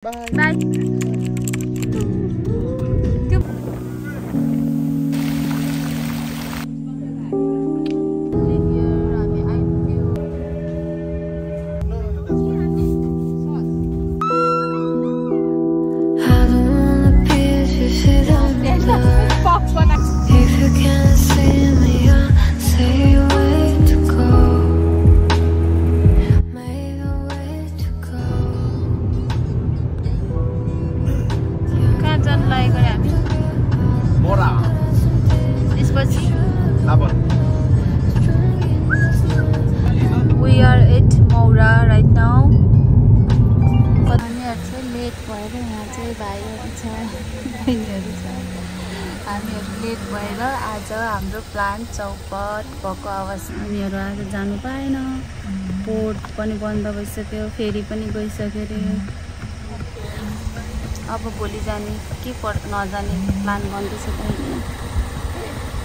By We are at Maura right now. हामीहरु late भएर यहाँ चाहिँ भाइहरु छ बहिनीहरु छ हामीहरु लेट भएर आज हाम्रो प्लान चौपट भएको अवस्था हामीहरु आज जानु पाएन पोर्ट पनि बन्द भइसक्यो फेरि पनि गइसक्यो रे अब भोलि जाने के नजाने प्लान बन्दैछ पनि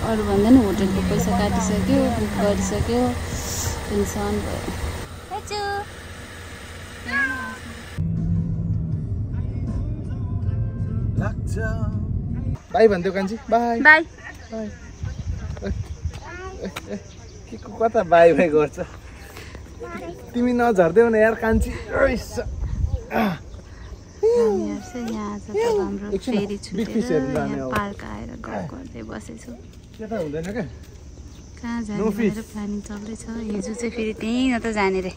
अरु भन्दा नि होटलको पैसा काटिसक्यो बुक गरिसक्यो टेन्सन भयो बाई भन्दै कान्छी बाई बाई के कता बाई बाई गर्छ तिमी नझर्दैौ न यार कान्छी यहाँ छ त हाम्रो फेरि छुटेर पार्क आएर गफ गर्दै बसेछु त्यता हुँदैन के कहाँ जाने भनेर प्लानिङ चल्दैछ हिजो चाहिँ फेरि त्यहीँ न त जाने रे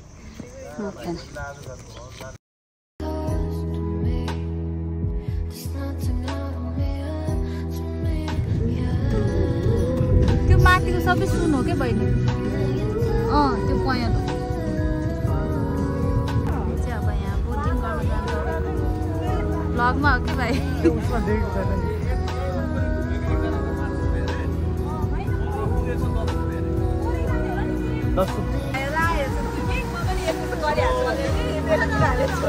त्यो माथिको सबै सुन हो क्या बहिनी त्यो पयाँ चाहिँ अब यहाँ बोटिङ गर्नु जान्छ भ्लगमा हो कि भाइ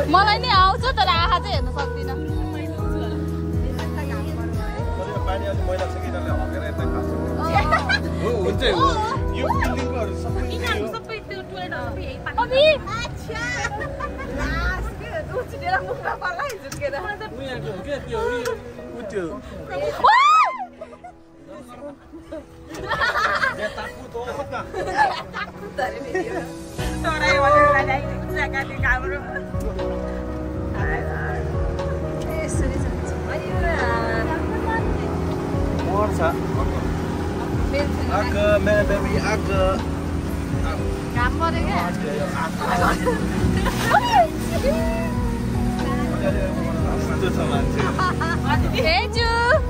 मलाई नि आउँछ तर आँखा चाहिँ हेर्न सक्दिनँ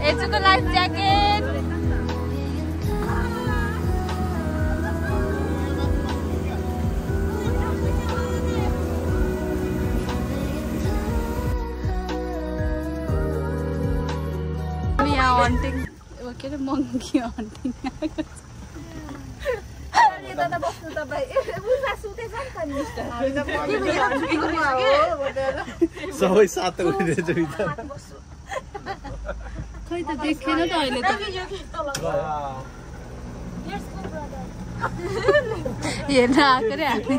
एजुको लाइफ ज्याकेट यहाँ हन्टिङ के अरे मङ्की हन्टिङ सबै सात खै त देखेन त अहिले त हेर्न आएको रे हामी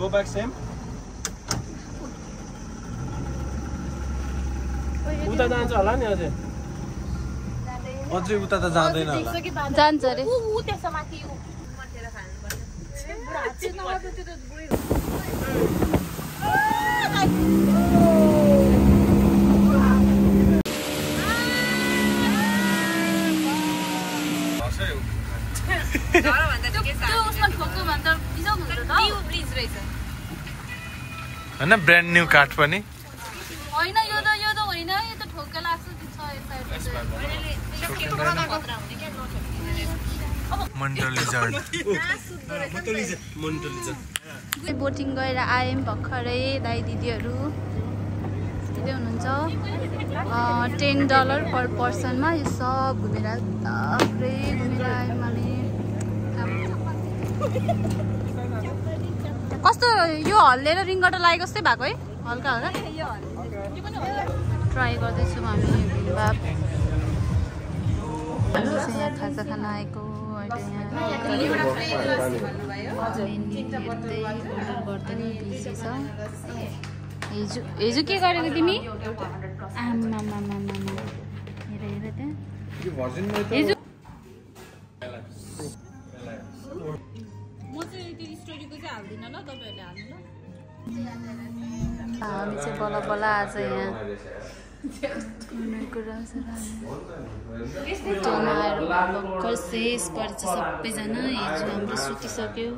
Go back same. उता जान्छ होला नि अझै उता त जाँदैन होला जान्छ रे हैन ब्रान्ड न्यू कार्ड पनि हैन यो त होइन यो त ठोक्का लाग्छ बोटिङ गएर आयौँ भर्खरै दाइ दिदीहरू यस्तै हुनुहुन्छ $10 पर पर्सनमा यो सब घुमेर पुरै घुमेर आयौँ हामी कस्तो यो हल्लेर रिङ्गटा लागेको जस्तै भएको है हल्का हल्का ट्राई गर्दैछौँ हामी बिलबाप यहाँ खाजा खान आएको बिजी छ हिजो के गरेको तिमी आमा हेर त्यहाँ हामी चाहिँ बल्ल बल्ल आज यहाँ शेष पर्छ सबैजना हिजो हाम्रो सुतिसक्यो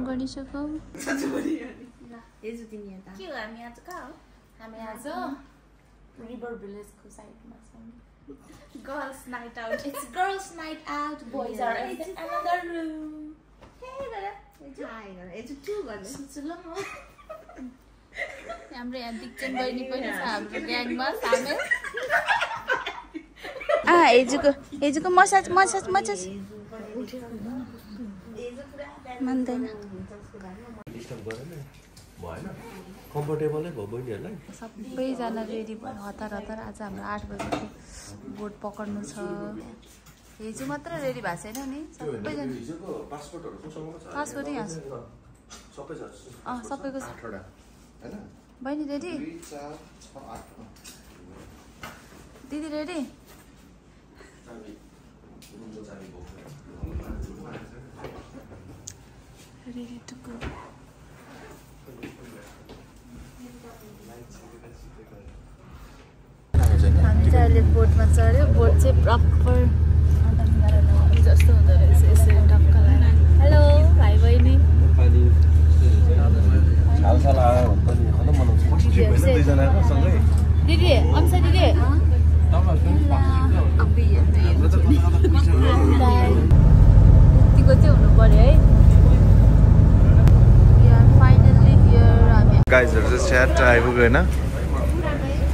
गरिसक्यौ हामी आज रिभर भिलेजको साइडमा छौँ girls night out it's girls night out boys are in another room हाम्रो यहाँ दिक्चन बहिनी पनि छ हाम्रो ग्याङमा सामेल हिजोको मसाज मान्दैन सबैजना रेडी भयो हतार आज हाम्रो 8 बजेको बोट पक्र्नु छ हिजो मात्र रेडी भएको छैन नि सबैजना पासपोर्ट यहाँ सबैको छ बहिनी रेडी दिदी रेडी रेडी टु गो हामी चाहिँ अहिले बोटमा चढ्यो बोट चाहिँ प्रपर जस्तो हुँदो रहेछ यसरी टक्क हेलो भाइ बहिनी दिदी अम्सा दिदी यतिको चाहिँ हुनु पर्यो है गाइजहरु चाहिँ स्याट आइपुग्यो होइन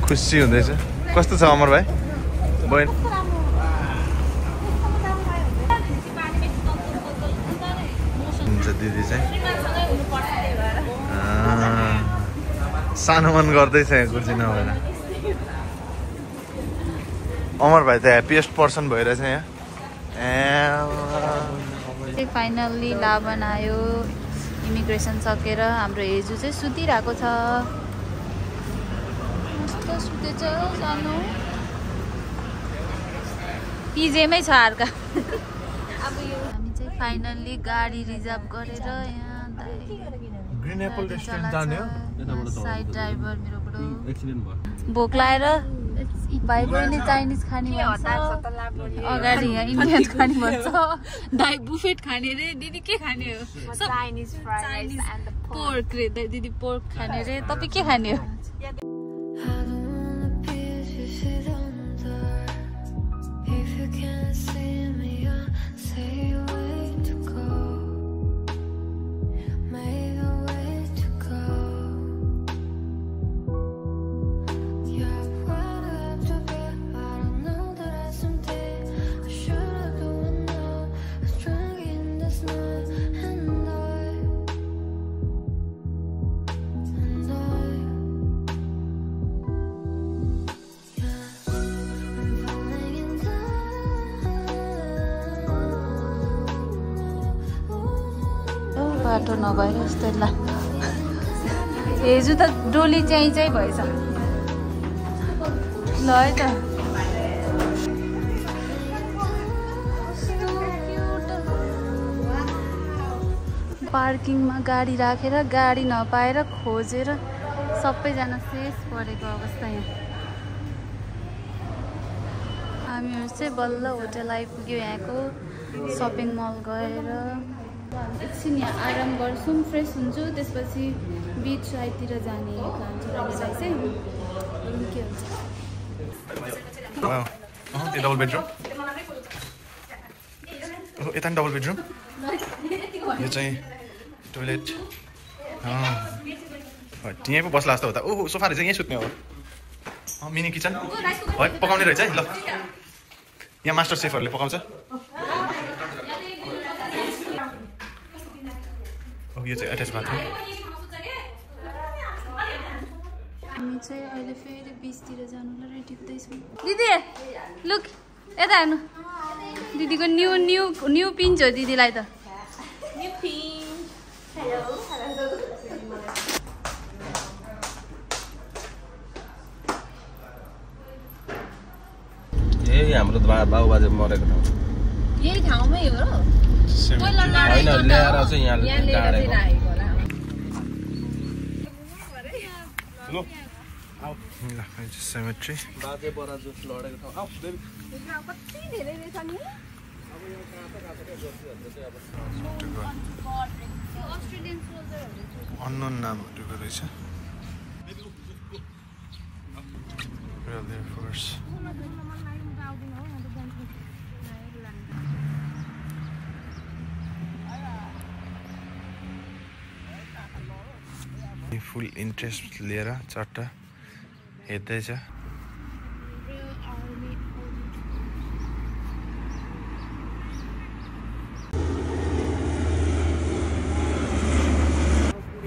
खुसी हुँदैछ कस्तो छ अमर भाइ बहिनी हुन्छ दिदी चाहिँ सानो मन गर्दैछ यहाँ कुर्सी नभएर अमर भाइ त ह्याप्पिएस्ट पर्सन भइरहेछ यहाँ फाइनल्ली लाभन आयो इमिग्रेसन सकेर हाम्रो हेजु चाहिँ सुतिरहेको छ मस्त सुतेछ सानो पिजेमै छ अर्का हामी चाहिँ फाइनल्ली गाडी रिजर्भ गरेर यहाँ ग्रीन एप्पल रेस्टुरेन्ट जाने हो साइड ड्राइभर मेरोबाट भोक लाएर भाइ बहिनी चाइनिज खाने भन्छ अगाडि यहाँ इन्डियन खाने भन्छ दाइ बुफेट खाने रे दिदी के खाने हो चाइनिज पोर्क रे दिदी पोर्क खाने रे तपाईँ के खाने हो बाटो नभएर यस्तै ल हिजो त डोली चाहिँ भएछ ल है त पार्किङमा गाडी राखेर गाडी नपाएर खोजेर सबैजना शेष परेको अवस्था यहाँ हामीहरू चाहिँ बल्ल होटल आइपुग्यो यहाँको सपिङ मल गएर एकछिन यहाँ आराम गर्छौँ फ्रेस हुन्छु त्यसपछि बिच साइडतिर जाने प्लान छ हामीलाई चाहिँ के हुन्छ डबल बेडरुम यता नि डबल बेडरुम यो चाहिँ टोइलेट यहीँ पो बस्ला जस्तो हो त ओहो सोफा रहेछ यहीँ सुत्ने हो मिनी किचन है पकाउने रहेछ है ल यहाँ मास्टर सेफहरूले पकाउँछ यो चाहिँ एट्याच बाथरुम हामी चाहिँ अहिले फेरि बिचतिर जानुलाई रेडी हुँदैछौँ दिदी लुक यता हेर्नु दिदीको न्यू न्यू न्यू पिन्च हो दिदीलाई त न्यू पिन हेलो यही हाम्रो बाउ बाजे मरेको ठाउँ यही ठाउँमै हो र पहिला लडाई हैन ल्याएर चाहिँ यहाँ गाडेको राखेको होला ल cemetery बाजे बराजु लडेको ठाउँ आउ बेबी कति धेरै रहेछ नि अस्ट्रेलियन सोल्जरहरु unknown नामहरुको रहेछ Real Air Force फुल इन्ट्रेस्ट लिएर चट्टा हेर्दैछ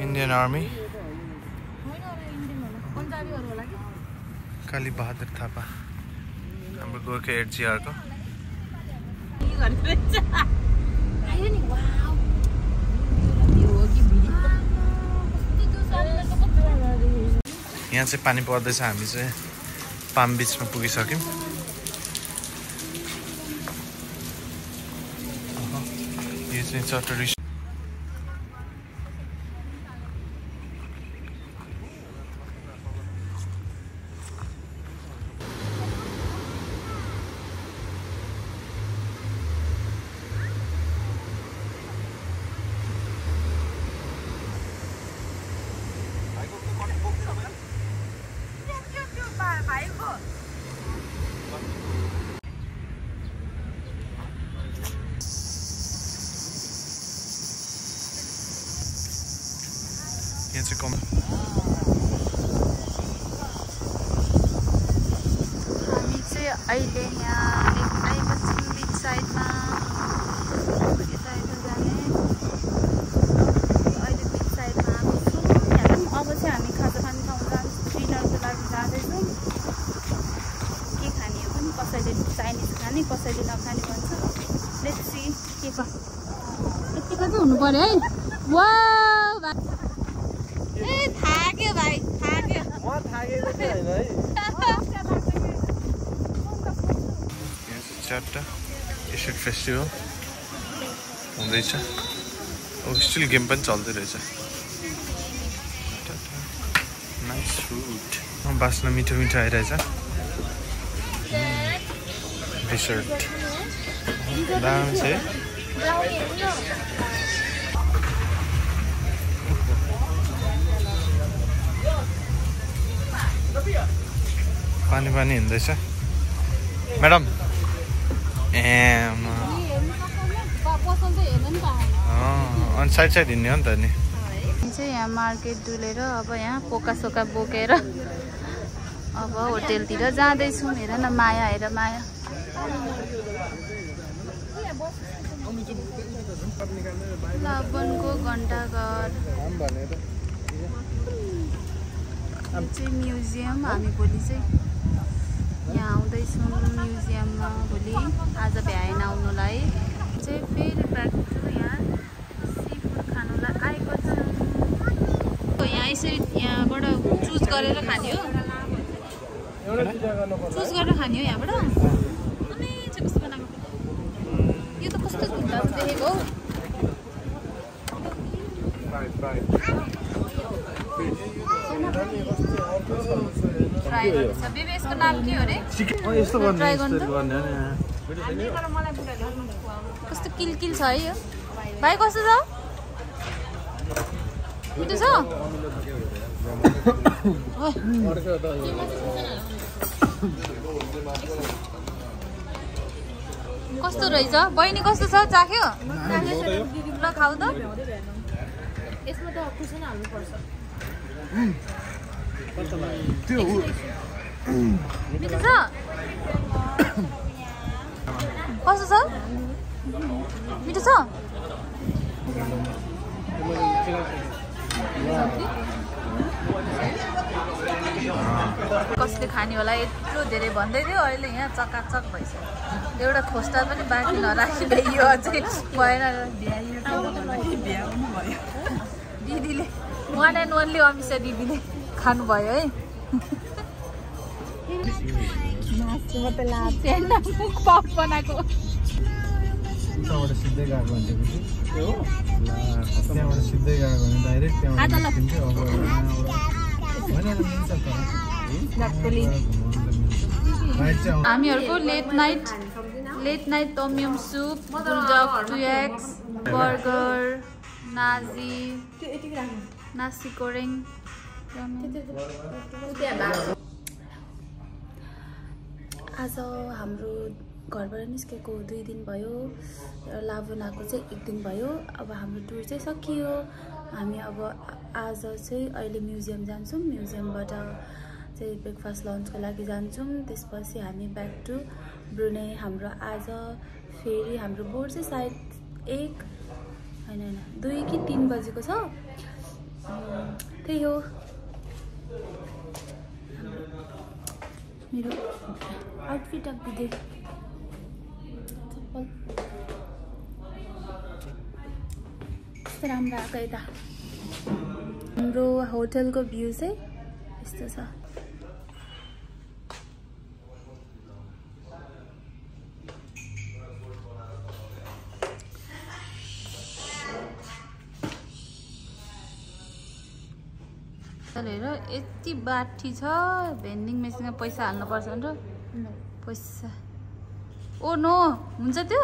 इन्डियन आर्मी काली बहादुर थापा हाम्रो गोर्खा एडजिआरको यहाँ चाहिँ पानी पर्दैछ हामी चाहिँ पाम बिचमा पुगिसक्यौँ यो चाहिँ चटरी यहाँ चाहिँ कम हामी चाहिँ अहिले यहाँ आइएको छौँ बिच साइडमा यता जाने अहिले बिच साइडमा आएको छौँ यहाँ पनि अब चाहिँ हामी खाजा खाने ठाउँ डिनरको लागि जाँदैछौँ के खाने हो पनि कसैले चाइनिज खाने कसैले नखाने भन्छ लेट्स सी के छ यतिको चाहिँ हुनु पर्यो है वा ए थाक्यो भाइ थाक्यो म थाकेको छैन है चारटा एसिड फेस्टिभल हुँदैछ अब स्टिल गेम पनि चल्दै रहेछ नाइस फुड बास्न मिठो मिठो आइरहेछ डेसर्ट दाम चाहिँ पानी पानी हिँड्दैछ म्याडम अनि साइड साइड हिँड्ने हो नि त नि चाहिँ यहाँ मार्केट डुलेर अब यहाँ पोका सोका बोकेर अब होटेलतिर जाँदैछौँ हेर न माया हेर माया लाबनको घण्टाघर चाहिँ म्युजियम हामी भोलि चाहिँ यहाँ आउँदैछौँ म्युजियममा भोलि आज भ्याएन आउनुलाई चाहिँ फेरि ब्याक टु यहाँ सी फुड खानुलाई आएको छ यहाँ यसरी यहाँबाट चुज गरेर खाने हो चुज गरेर खाने हो यहाँबाट अनि चाहिँ कस्तो बनाएको यो त कस्तो धुन्दा देखेको हौ ट्राई गर्छ बेबी यसको नाम के हो रे ट्राई गर्नु कस्तो किलकिल छ है यो भाइ कस्तो छ मिठो छ कस्तो रहेछ बहिनी कस्तो छ चाख्यो ल खाऊ त यसमा त खुर्सानी हाल्नुपर्छ मिठो छ कस्तो छ मिठो छ कसले खाने होला यत्रो धेरै भन्दै थियो अहिले यहाँ चकाचक भइसक्यो एउटा खोस्टा पनि बाँकी नराखिँदै यो अझै भएन भ्याउनु भयो दिदीले वान एन्ड ओन्ली अमिषा दिदीले खानुभयो है मासु मात्रै लाग्दैन पप बनाएको सिधै गएको सिधै गएको भने डाइरेक्ट हामीहरूको late night tom yum soup Buldak 2x burger nasi goreng आज हाम्रो घरबाट निस्केको 2 दिन भयो र लाभुनाको चाहिँ 1 दिन भयो अब हाम्रो टुर चाहिँ सकियो हामी अब आज चाहिँ अहिले म्युजियम जान्छौँ म्युजियमबाट चाहिँ ब्रेकफास्ट लन्चको लागि जान्छौँ त्यसपछि हामी ब्याक टु ब्रुनेई हाम्रो आज फेरि हाम्रो बोर्ड चाहिँ सायद 1 हैन 2 कि 3 बजेको छ त्यही हो मेरो आउटफिट अफ द डे कस्तो राम्रो आएको यता हाम्रो होटलको भ्यू चाहिँ यस्तो छ हेर यति बाठी छ भेन्डिङ मेसिनमा पैसा हाल्नुपर्छ भनेर पैसा ओ नो हुन्छ त्यो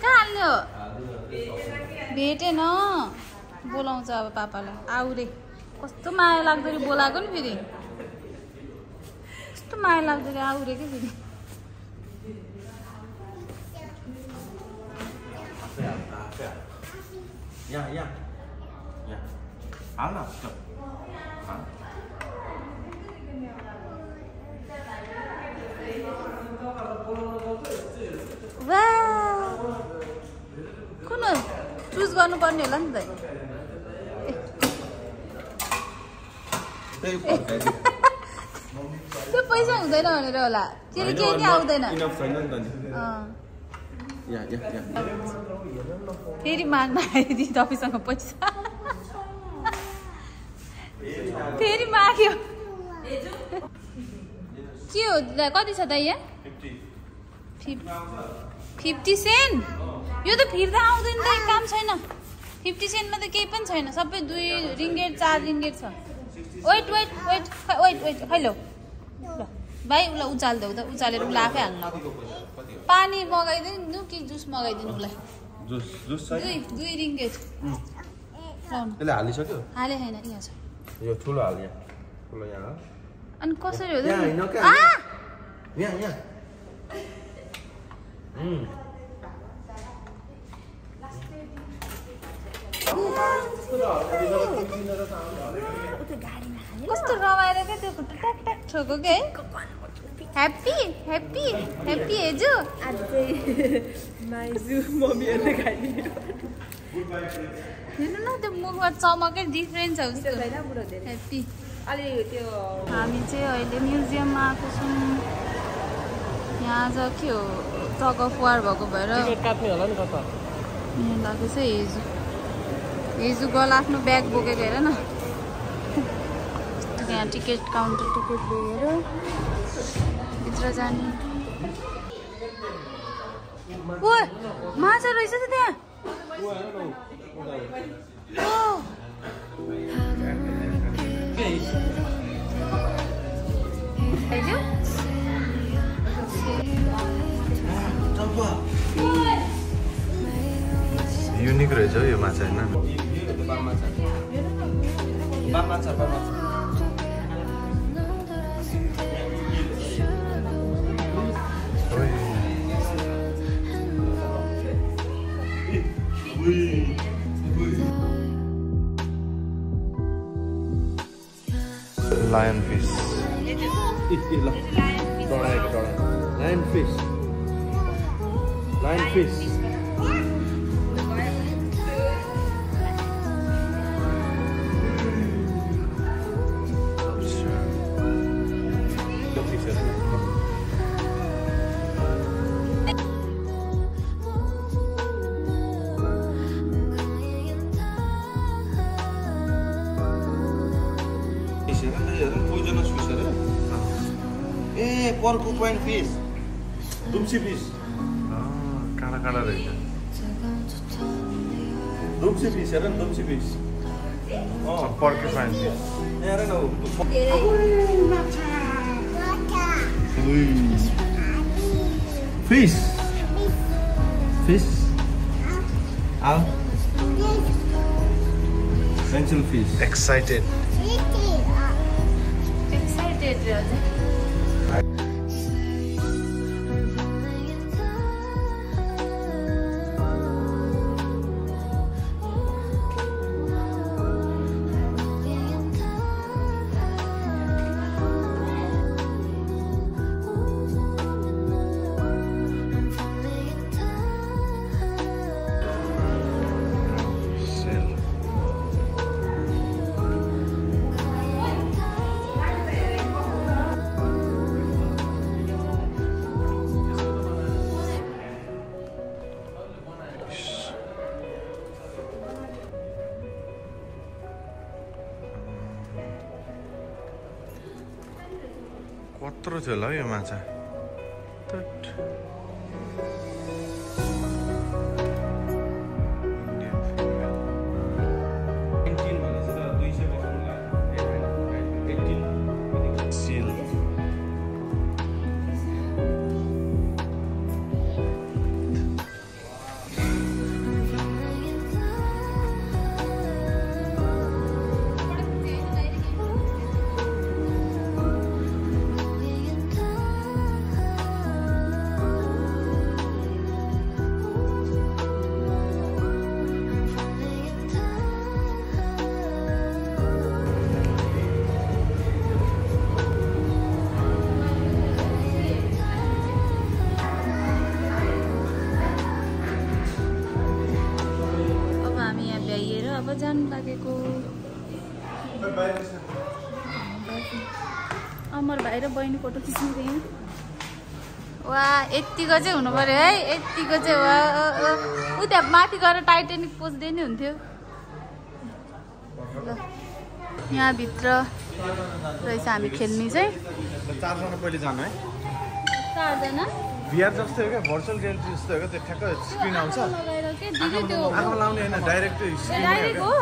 कहाँ हाल्ने हो भेटेन बोलाउँछ अब पापालाई आऊ रे कस्तो माया लाग्दो रे बोलाएको नि फेरि कस्तो माया लाग्दो रे आऊ रे के फेरि Ja. Alla, stopp. कुन चुज गर्नुपर्ने होला नि त त्यो पैसा हुँदैन भनेर होला त्यसले केही नि आउँदैन फेरि माग्न आयो दि तपाईँसँग पैसा फेरि माग्यो के हो कति छ त यहाँ 50 सेन्ट यो त फिर्दा आउँदैन त काम छैन 50 सेन्टमा त केही पनि छैन सबै 2 रिङ्गेट 4 रिङ्गेट छ वेट खैलो ल भाइ उसलाई उचाल्देऊ त उचालेर उसलाई आफै हाल्नु पानी मगाइदिनु कि जुस मगाइदिनु उसलाई जुस 2 रिङ्गेट यसले हालिसक्यो हाले छैन यहाँ छ यो ठुलो हाल यहाँ ठुलो यहाँ अनि कसरी हो यहाँ कस्तो रमाएर क्या त्यो खुट्टा ट्याक ट्याक ठोको के ह्याप्पी हेजु हेर्नु न त्यो मुखमा चमकै डिफ्रेन्ट छ उसको ह्याप्पी हामी चाहिँ अहिले म्युजियममा आएको छौँ यहाँ आज के हो टग अफ वार भएको भएर लाग्दैछ हेजु गल आफ्नो ब्याग बोकेको हेर न यहाँ टिकट काउन्टर टिकट लिएर भित्र जाने ओ माछा रहेछ त त्यहाँ युनिक रहेछ यो माछा होइन लायन फिश लायन फिश हेर्नु पोइजनस फिस अरे ए पोर्कुपाइन फिस दुम्सी फिस काँडा काँडा रहेछ दुम्सी फिस हेर न दुम्सी फिस पर्कुपाइन फिस हेर न फिस फिस आउ पेन्सिल फिस एक्साइटेड कत्रो थियो होला हौ यो माछा अब जानु लागेको अमर भाइ र बहिनी फोटो खिच्नु थियो वा यतिको चाहिँ हुनु पर्यो है यतिको चाहिँ वा उ त्यहाँ माथि गएर टाइटेनिक पोज्दै नि हुन्थ्यो यहाँ भित्र रहेछ हामी खेल्ने चाहिँ चारजना पहिले जानु है चारजना VR जस्तै हो क्या भर्चुअल रियालिटी जस्तै हो क्या त्यो ठ्याक्क स्क्रिन आउँछ आँखामा लाउने होइन डाइरेक्ट डाइरेक्ट हो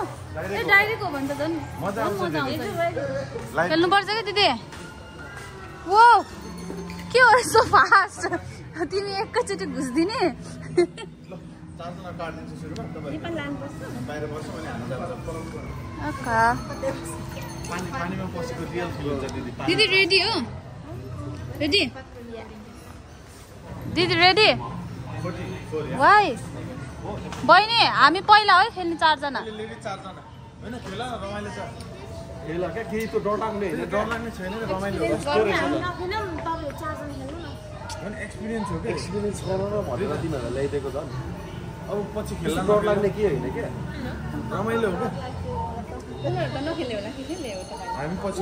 डाइरेक्ट हो भने त झन् मजा आउँछ खेल्नुपर्छ क्या दिदी वो के हो यस्तो फास्ट तिमी एकैचोटि घुस्दिने चारजना काट्दिन्छु सुरुमा तपाईँ बाहिर बस्छ भने हामी जान्छ पानीमा पसेको रियल फिल हुन्छ दिदी रेडी हो रेडी दिदी रेडी वाइ बहिनी हामी पहिला है खेल्ने चारजना होइन खेल न रमाइलो छ खेल क्या केही त्यो डर लाग्ने होइन डर लाग्ने छैन रमाइलो एक्सपिरियन्स हो क्या एक्सपिरियन्स गरेर भनेर तिमीहरूलाई ल्याइदिएको झन् अब पछि खेल्न डर लाग्ने के होइन क्या रमाइलो हो क्या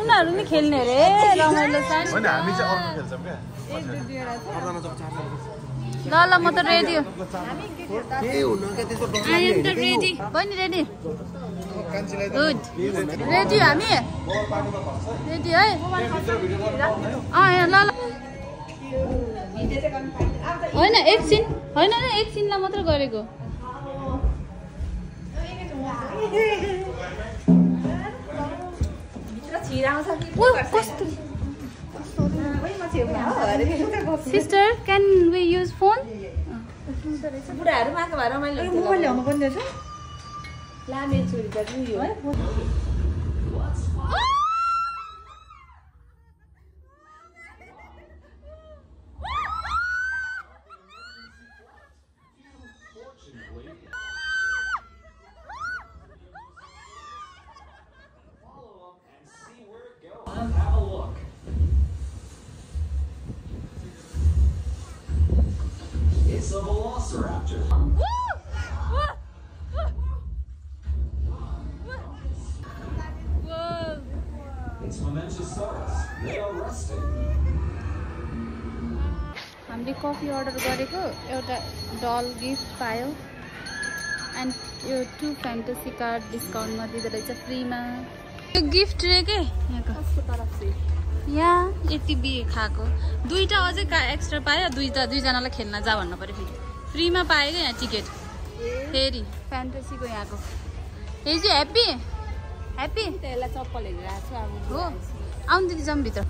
उनीहरू नि खेल्ने अरे रमाइलो छ होइन हामी चाहिँ अर्को खेल्छौँ क्या ल ल म त रेडी हो रेडी बहिनी रेडी गुड रेडी हामी रेडी है ल ल होइन एकछिनलाई मात्र गरेको Sister, can we use phone? बुढाहरुमा भएर मैले मोबाइल ल्याउनु पनि रहेछ लामे चुरी त यो है It's a velociraptor. It's Momentosaurus. They are resting. हामीले कफी अर्डर गरेको एउटा डल गिफ्ट पायो एन्ड यो 2 फ्यान्टेसी कार्ड डिस्काउन्टमा दिँदो रहेछ फ्रीमा यो गिफ्ट रे के यहाँ यति बिहे खाएको दुईटा अझै एक्स्ट्रा पायो दुईजनालाई खेल्न जा भन्नु पर्यो फेरि फ्रीमा पायो क्या यहाँ टिकट फेरि फ्यान्टेसीको यहाँको यो चाहिँ ह्याप्पी ह्याप्पी त्यसलाई चप्पलहरू राख्छु अब हो आउनु दिदी जाउँ भित्र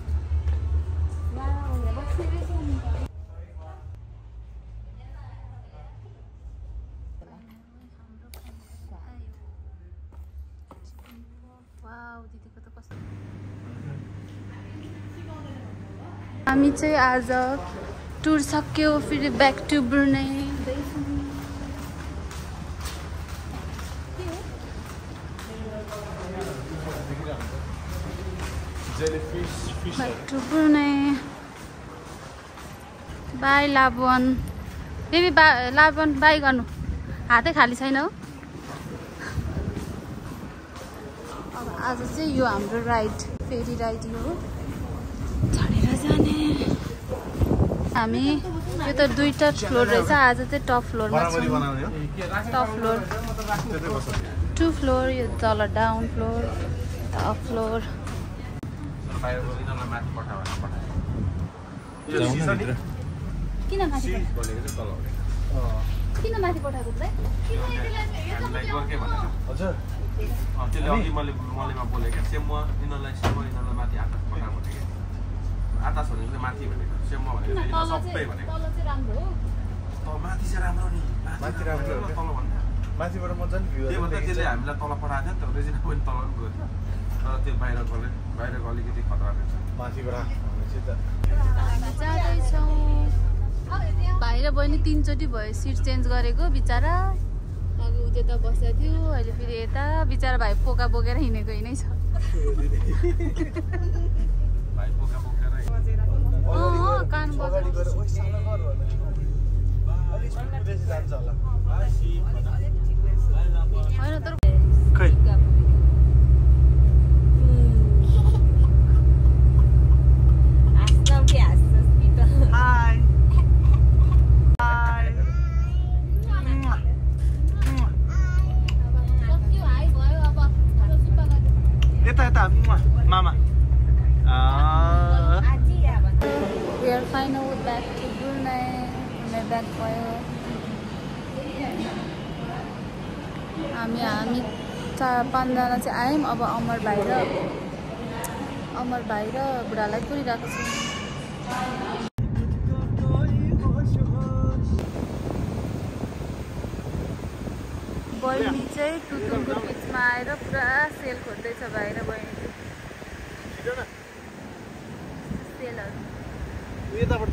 हामी चाहिँ आज टुर सक्यो फेरि back to Brunei back to Brunei bye Labuan baby Labuan bye गर्नु हातै खाली छैन हो अब आज चाहिँ यो हाम्रो राइड फेरि राइड यो हो चढेर जाने हामी यो त दुईटा फ्लोर रहेछ आज चाहिँ टप फ्लोरमा छौँ टप फ्लोर 2 फ्लोर यो तल डाउन फ्लोर टप फ्लोर किन माथि पठाएको आकाश भनेको माथि भनेको सेममा भनेको सबै भनेको तल चाहिँ राम्रो हो माथि चाहिँ राम्रो नि माथि राम्रो तल भन्दा माथिबाट मजाले भ्यू त्यो भन्दा त्यसले हामीलाई तल पठाएको थियो नि त रेजिना पनि तल पनि गयो तर त्यो बाहिरको अलिकति खतरा रहेछ माथिबाट जाँदैछौँ भाइ र बहिनी 3 चोटि भयो सिट चेन्ज गरेको बिचरा अघि उता त बसेको थियो अहिले फेरि यता बिचरा भाइ पोका बोकेर हिँडेको हिँडै छ भाइ पोका बोकेर कान बजाएर होइन तर खै यता मामा We are finally back to Brunei. Brunei back भयो हामी 4-5 जना चाहिँ आयौँ अब अमर भाइ र बुढालाई पुरिरहेको छु बहिनी चाहिँ तुतुङको बिचमा आएर पुरा सेल खोज्दैछ भाइ र बहिनी सेलहरू